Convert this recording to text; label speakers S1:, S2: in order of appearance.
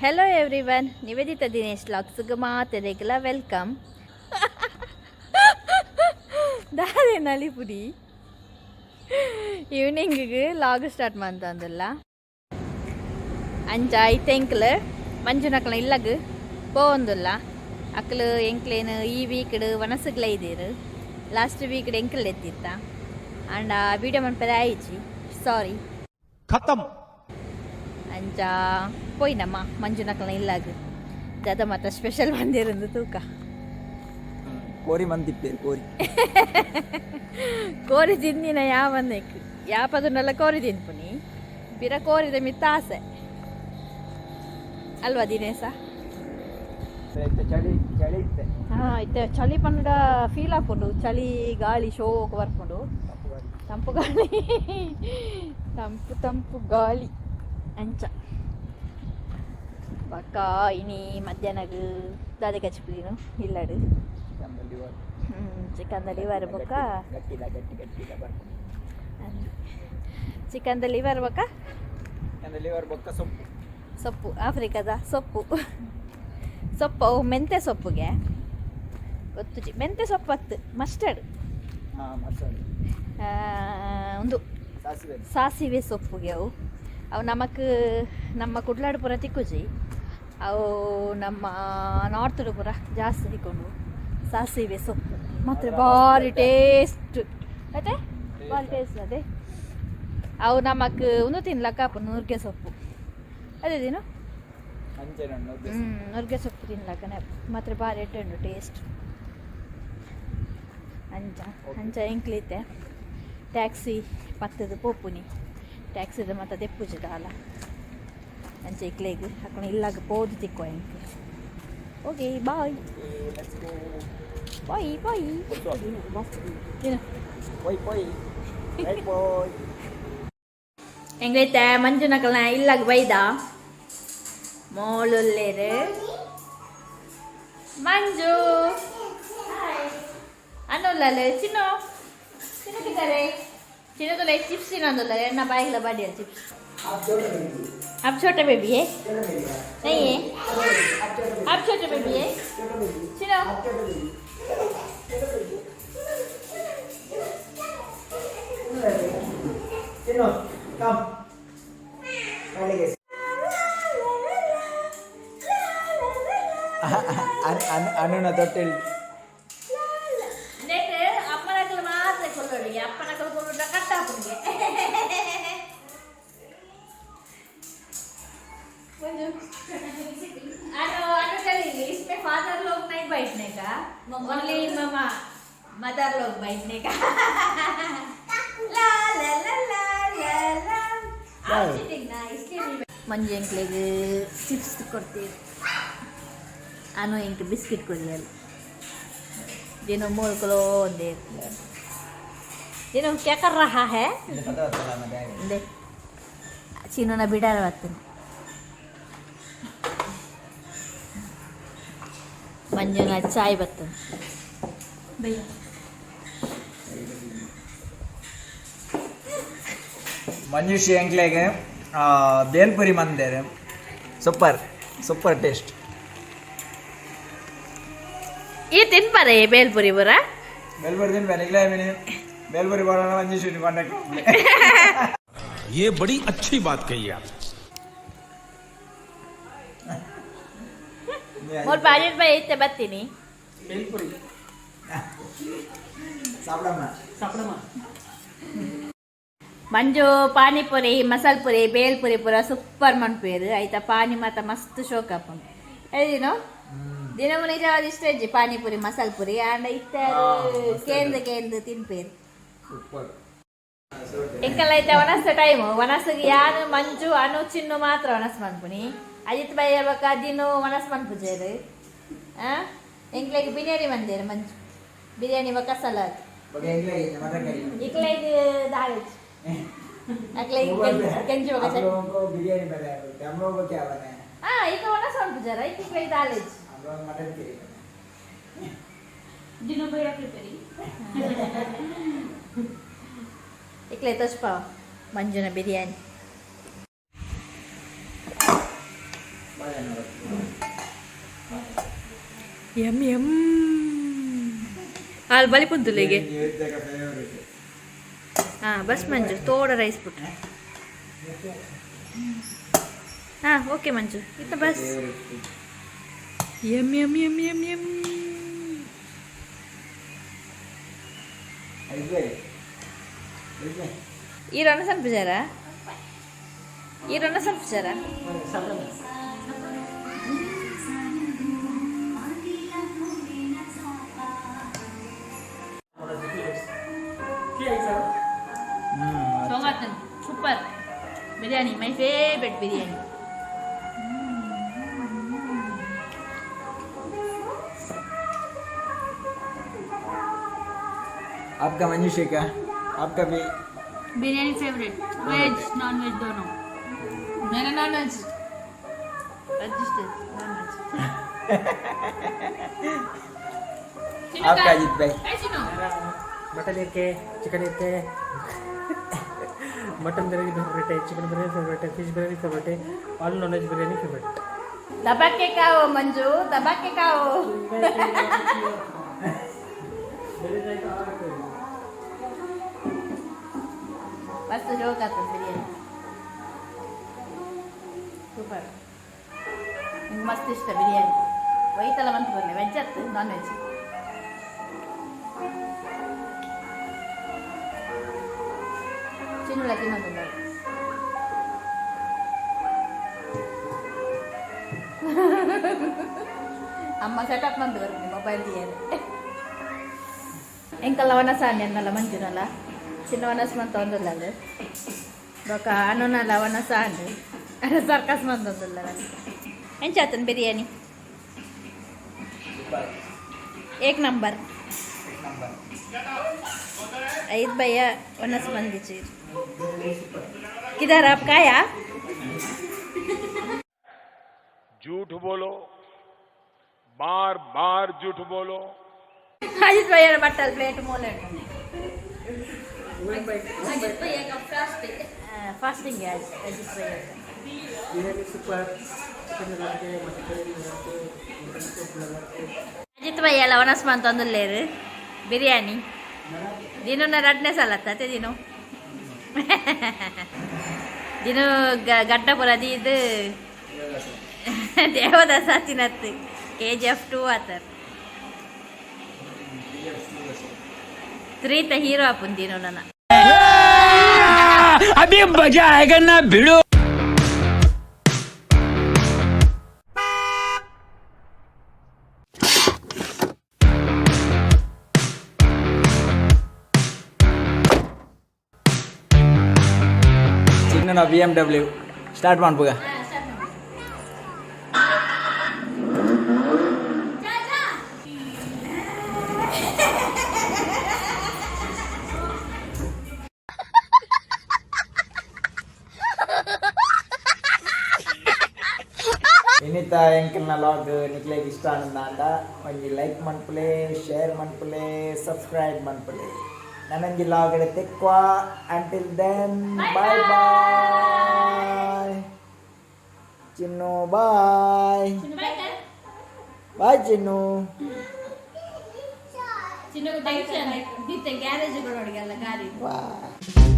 S1: Hello everyone, Nivedita Dinesh ವ್ಲಾಗ್ಸ್ಗೆ ಮಾತೆರೆಗ್ಲ welcome. ದಾದೆ ನಲಿಪುಡಿ? ಈವ್ನಿಂಗಿಗೆ ಲಾಗ್ ಸ್ಟಾರ್ಟ್ ಮಂತೊಂದುಲ್ಲ. ಅಂಚ ಐತೆ ಎಂಕ್ಲ್ ಮಂಜುನಕ್ಲ ಇಲ್ಲಗ್ ಪೋವೊಂದುಲ್ಲ. ಅಕ್ಲು ಎಂಕ್ಲೇನ್ ಈ ವೀಕ್ಡ್ ವನಸುಗ್ಲ ಇದ್ದೀರು. ಲಾಸ್ಟ್ ವೀಕ್ಡ್ ಎಂಕ್ಲ್ ಎತ್ತಿತ್ತ ಆಂಡ ವೀಡಿಯೋ ಮನ್ಪೆರೆ ಆಯಿಜಿ, ಸಾರಿ.
S2: ಖತಮ್.
S1: ಅಂಚ ಪೋಯಿನಮ್ಮ ಮಂಜುನಕ್ಲನ ಇಲ್ಲಗ್. ದಾದ ಮಾತ ಸ್ಪೆಷಲ್ ಬಂದಿರಂದು ತೂಕ.
S3: ಕೋರಿ ಮಂದಿಪ್ಪೇರು ಕೋರಿ.
S1: ಕೋರಿ ತಿಂದಿನ ಯಾವನ್ನೆಕ್ ಯಾಪದನ್ನೆಲ್ಲ ಕೋರಿ ತಿನ್ಪುನಿ. ಪಿರ ಕೋರಿದ ಮಿತ್ತ ಆಸೆ ಅಲ್ವಾ ದಿನೇಶ?
S3: ಇತ್ತೆ ಚಳಿ ಚಳಿ ಇತ್ತೆ.
S1: ಹಾ, ಇತ್ತೆ ಚಳಿ ಪಂಡ ಫೀಲ್ ಆಪುಂಡು. ಚಳಿ ಗಾಳಿ ಶೋಕ್ ಬರ್ಪುಂಡು.
S3: ತಂಪು ಗಾಳಿ.
S1: ತಂಪು ಗಾಳಿ, ತಂಪು ತಂಪು ಗಾಳಿ. ಅಂಚ ಬಕ್ಕ ಇನಿ ಮಧ್ಯಾಹ್ನಗ್ ದಾದೆ ಕಚ್ಪುದಿನು ಇಲ್ಲಡು?
S3: Chicken liver.
S1: ಚಿಕನ್ ಲಿವರ್ ಬೊಕ್ಕ
S3: ಗಟ್ಟಿದ ಗಟ್ಟಿ ಗಟ್ಟಿದ ಬರ್ಪುಂಡು.
S1: ಚಿಕನ್ ಲಿವರ್ ಬೊಕ್ಕ
S3: ಚಿಕನ್ ಲಿವರ್ ಬೊಕ್ಕ ಸೊಪ್ಪು.
S1: ಸೊಪ್ಪು, ಆಫ್ರಿಕಾದ ಸೊಪ್ಪು. ಸೊಪ್ಪು ಅವು ಮೆಂತೆ ಸೊಪ್ಪುಗೆ ಗೊತ್ತುಜಿ. ಮೆಂತೆ ಸೊಪ್ಪು ಅತ್ತು, ಮಸ್ಟರ್ಡ್.
S3: ಹಾ, ಮಸಾಲೆ.
S1: ಒಂದು
S3: ಸಾಸಿವೆ.
S1: ಸಾಸಿವೆ ಸೊಪ್ಪುಗೆ ಅವು. ಅವು ನಮಕ್ ನಮ್ಮ ಕುಡ್ಲಾಡು ಪೂರ ತಿಕ್ಕುಜಿ. ಅವು ನಮ್ಮ ನಾರ್ತ್ ಪೂರ ಜಾಸ್ತಿ ತಿಕ್ಕೊಂಡು. ಸಾಸಿವೆ ಸೊಪ್ಪು ಮಾತ್ರ ಭಾರಿ ಟೇಸ್ಟ್ ಅದೇ, ಭಾರಿ ಟೇಸ್ಟ್ ಅದೇ. ಅವು ನಮಕ್ ಉಂದು ತಿನ್ಲಕ್ಕ ಆಪುಂಡು, ನುರ್ಗೆ ಸೊಪ್ಪು ಅದೇ ದಿನ.
S3: ಅಂಚೆನೆ.
S1: ಹ್ಞೂ, ನುರ್ಗೆ ಸೊಪ್ಪು ತಿನ್ಲಕ್ಕನೆ ಮಾತ್ರ ಭಾರಿ ಎಡ್ಡೆ ಉಂಡು ಟೇಸ್ಟ್. ಅಂಚ ಅಂಚ ಎಂಕ್ಲಿತ್ತೆ ಟ್ಯಾಕ್ಸಿ ಪತ್ತದ ಪೋಪುನಿ. ಟ್ಯಾಕ್ಸಿದ ಮತ್ತೆ ದೆಪ್ಪುಜಿ ದಾಲ. ಅಂಚ ಇಕ್ಲೆಗ್ ಅಕ್ಕನ ಇಲ್ಲಾಗ ಪೋದು ತಿಕ್ಕುವ ಎಂಕ್. Okay, bye.
S3: Let's go.
S1: Bye bye. ಏನು?
S3: ಪೊಯ್ ಪೊಯ್ ರೈಟ್ ಪೊಯ್.
S1: ಎಂಗೈತೆ ಮಂಜುನಕಲ್ನ ಇಲ್ಲಾಗ ಬೈದ. ಮೋಳುಲ್ಲೇರು ಮಂಜು ಅನ್ನುಲ್ಲಲ್ಲ. ಚಿನ್ನು, ಚಿನ್ನು ಕಿದ್ದಾರೆ. ಚಿನ್ನದಲ್ಲ ಚಿಪ್ಸ್ ತಿನ್ನೋದಲ್ಲ. ಎಣ್ಣ ಬಾಯಿಗಳ ಬಾಡಿಯ ಚಿಪ್ಸ್. आप छोटे बेबी है, नहीं है? आप छोटे बेबी है. चिनो.
S3: ಚಿನ್ನು, ಕಮ್. ಅನುನ ತೊಟ್ಟಿಲ್.
S1: ನೆಟ್ ಅಪ್ಪನಕಲು ಮಾತ್ರ ಕೊಲ್ಲೋಡಿಗೆ. ಅಪ್ಪನಕಲು ಕೊಲ್ಲುಡ ಕಟ್ಟಾಪುಂಗೆ. अनु, अनु चलेगी. इसमें फादर लोग नहीं बैठने का, ओनली ममा मदर लोग बैठने का. ला ला ला ला ला ला. आप sitting ना, इसलिए नहीं. ಮಂಜು ಎಂಕ್ಲೆಗ್ ಚಿಪ್ಸ್ ಕೊಡ್ತೀವಿ. ಅನು ಎಂಕ್ ಬಿಸ್ಕಿಟ್ ಕೊರಿಯಲ್. ದಿನ ಮೂಲ್ಕಲೋ ಒಂದೇ. ದಿನ क्या कर रहा है? ಇಂದೆ ಚಿನ್ನನ ಬಿಡಾರ ಬರ್ತೇನೆ. ಮಂಜುನ ಚಾಯ್ ಬರ್ತದೆ ಭಯ್ಯ.
S3: ಮಂಜುಶ್ರೀ ಎಂಕ್ಲೆಗ್ ಬೇಲ್ಪುರಿ ಮಂದೇರು. Super super taste.
S1: ಈ ತಿನ್ಪಾರೆ ಬೇಲ್ಪುರಿ ಬರ?
S3: ಬೇಲ್ಪುರಿ ತಿನ್ಬೇನೆ ಇಲ್ಲ ಮಿನಿ. ಬೇಲ್ಪುರಿ ಬರೋಣ. ಮಂಜುಶ್ರೀ ಕಾಂಟ್ಯಾಕ್ಟ್.
S2: ये बड़ी अच्छी बात कही आप.
S1: ಮುಲ್ಪ ಅಜಿತ್ ಭಾಯ್ ಇತ್ತೆ ಬತ್ತೀನಿ.
S3: ಬೇಲ್ಪುರಿ ಸಾಪ್ಡಮ್ಮ.
S1: ಮಂಜು ಪಾನಿಪುರಿ, ಮಸಾಲೆ ಪುರಿ, ಬೇಲ್ಪುರಿ ಪೂರ ಸೂಪರ್ ಮನ್ಪೇರು ಆಯ್ತಾ. ಪಾನಿ ಮಾತ ಮಸ್ತ್ ಶೋಕ್ ಆಪುಂಡು. ದಿನ ದಿನ ನಿಜವಾದ ಇಷ್ಟ ಇಜ್ಜಿ ಪಾನಿಪುರಿ, ಮಸಾಲೆ ಪುರಿ. ಆಂಡ ಇತ್ತೆ ಕೇಂದ್ರ ಕೇಂದ್ರ ತಿನ್ಪೇರು.
S3: ಸೂಪರ್.
S1: ಎಂಕಲ್ಲ ಐತೆ ವನಸ ಟೈಮ್. ವನಸ್ಗೆ ಯಾನು ಮಂಜು, ಅನು, ಚಿನ್ನು ಮಾತ್ರ ವನಸ್ ಮನ್ಪುನಿ. ಅಜಿತ್ ಬೈ ಬೊಕ್ಕ ದಿನು ವನಸ್ ಮನ್ಪುಜೇರು. ಆ ಎಂಕ್ಲೆಗ್ ಬಿರಿಯಾನಿ ಮಂದೇರು ಮಂಜು. ಬಿರಿಯಾನಿ ಬೊಕ್ಕ ಸಲಾದ್.
S3: Mutton curry.
S1: ಇಕ್ಲೆಗ್ ದಾಲ್. ಅಕ್ಲೆಗ್ ಗಂಜಿ ಬೊಕ್ಕ
S3: आप
S1: ಚಟ್ನಿ.
S3: लोगों को बिरयानी बनाया बोलते, हम लोगों को क्या बनाया?
S1: ಹಾ, ಈಗ ವನಸ್ ಮನ್ಪುಜಾರ. ಇಕ್ಲೆಗ್ ದಾಲ್.
S3: हम लोग मटन करी बनाया.
S4: ದಿನ ಭಯ್ಯ ಪ್ರಿಪೇರಿಂಗ್.
S1: ಇಕ್ಲೆ ತೋಚ್ಪಾವ ಮಂಜುನ ಬಿರಿಯಾನಿ. Yum yum. ಹಾಲು ಬಲಿ ಪುಂತುಲೆಗೆ. ಹಾಂ, ಬಸ್ ಮಂಜು, ತೋಡ ರೈಸ್ ಬಿಟ್ಟು. ಹಾಂ, ಓಕೆ ಮಂಜು, ಇತ್ತ bus. Yum yum yum yum yum. ಈ ರೊಣ ಸ್ವಲ್ಪ ಈ ರೊಣ ಸ್ವಲ್ಪ ಜರ. Super biryani, my favourite biryani.
S3: आपका मंजूषा का, आपका भी?
S4: Biryani favourite, veg non veg दोनों।
S1: मेरा non veg, registered non veg.
S3: आपका अजीत भाई?
S5: मटन एक है, चिकन एक है। मटन बिरयानी फेवरेट है, चिकन बिरयानी फेवरेट है, फिश बिरयानी फेवरेट है, all non veg biryani favourite.
S1: दबा के खाओ मंजू, दबा के खाओ। ಮಸ್ತ್ ಜೋಕ್ ಆಗ್ತದೆ ಬಿರಿಯಾನಿ, ಸೂಪರ್. ನಿಂಗೆ ಮಸ್ತ್ ಇಷ್ಟ ಬಿರಿಯಾನಿ. ವೈತಲ್ಲ ಮಂತ್ ಬರಲಿ, ವೆಜ್ ಆಯ್ತು, ನಾನ್ ವೆಜ್. ಚಿನ್ನುಳ ತಿನ್ನೋದಿಲ್ಲ. ಅಮ್ಮ ಸೆಟಪ್ ಮಂತ್ ಬರ್ತೀನಿ ಮೊಬೈಲ್ తీయాలి. ಎಂಕಲ್ಲ ವನಸ ಅನ್ನಲ್ಲ ಮಂಜುನಲ್ಲ, ಚಿನ್ನ ವನಸ್ ಮಂತ ಒಂದಲ್ಲ ಅದು. ಬೊಕ ಅನುನಲ್ಲ ವನಸ ಅಂದು ಸರ್ಕಸ್ ಮಂತ ಒಂದಲ್ಲ. ಎಂಚಾತನ್ ಬಿರಿಯಾನಿ? ಏಕ್ ನಂಬರ್. ಐದು ಭಯ್ಯ ವನಸ್ ಬಂದಿச்சு. किधर आप काया?
S6: झूठ बोलो, बार बार झूठ बोलो।
S1: ಅಜಿತ್ ಭಯ್ಯನ ಬಟ್ಟಲ್ ಪ್ಲೇಟ್ ಮೂಲೆ.
S4: अजित भैया का
S1: ಫಾಸ್ಟಿಂಗ್ ಅಜಿತ್ ಭಯ್ಯ.
S5: बिरयानी सुपर, चिकन लगा के, मटन बिरयानी लगा के, मटन सूप लगा के।
S1: ಅಜಿತ್ ಭಯ್ಯ ಎಲ್ಲ ವನಸ್ ಮಂತ ಒಂದುಲ್ಲೇರು ಬಿರಿಯಾನಿ. ದಿನ ರಡ್ನೆ ಸಲ ಅತ್ತೆ. ದಿನ ದಿನ ಗಡ್ಡ ಪುರ ಇದು ದೇವದಾಸ ತಿನ್ನತ್ತು. ಕೆಜಿಎಫ್ 2 ಆತರ್, 3 ತ ಹೀರೋ ಆಪುನ್ ದಿನ ನನ್ನ.
S2: अभी मजा आएगा ना भिड़ो।
S3: ಚಿನ್ನ ಬಿಎಂಡಬ್ಲ್ಯೂ ಸ್ಟಾರ್ಟ್ ಮಾಡ್ಬೋಗ. ಇನ್ನಿತ ಎಂಕಲ್ನ ಲಾಗ್ ನಿಕ್ಲೆಗ್ ಇಷ್ಟ ಆನಂದ ಒಂಜಿ ಲೈಕ್ ಮನ್ಪುಲೆ, ಶೇರ್ ಮನ್ಪುಲೆ, ಸಬ್ಸ್ಕ್ರೈಬ್ ಮನ್ಪುಲೆ. ನನಂಜಿ ಲಾಗ್ ತೆಕ್ವಾ. Until then, bye bye. Chinnu, bye bye Chinnu.
S1: ಚಿನ್ನಗೂ tension ಬಿತ್ತೆ ಗ್ಯಾರೇಜ್ ಅಲ್ಲ ಗಾಡಿ.
S3: ಬಾಯ್.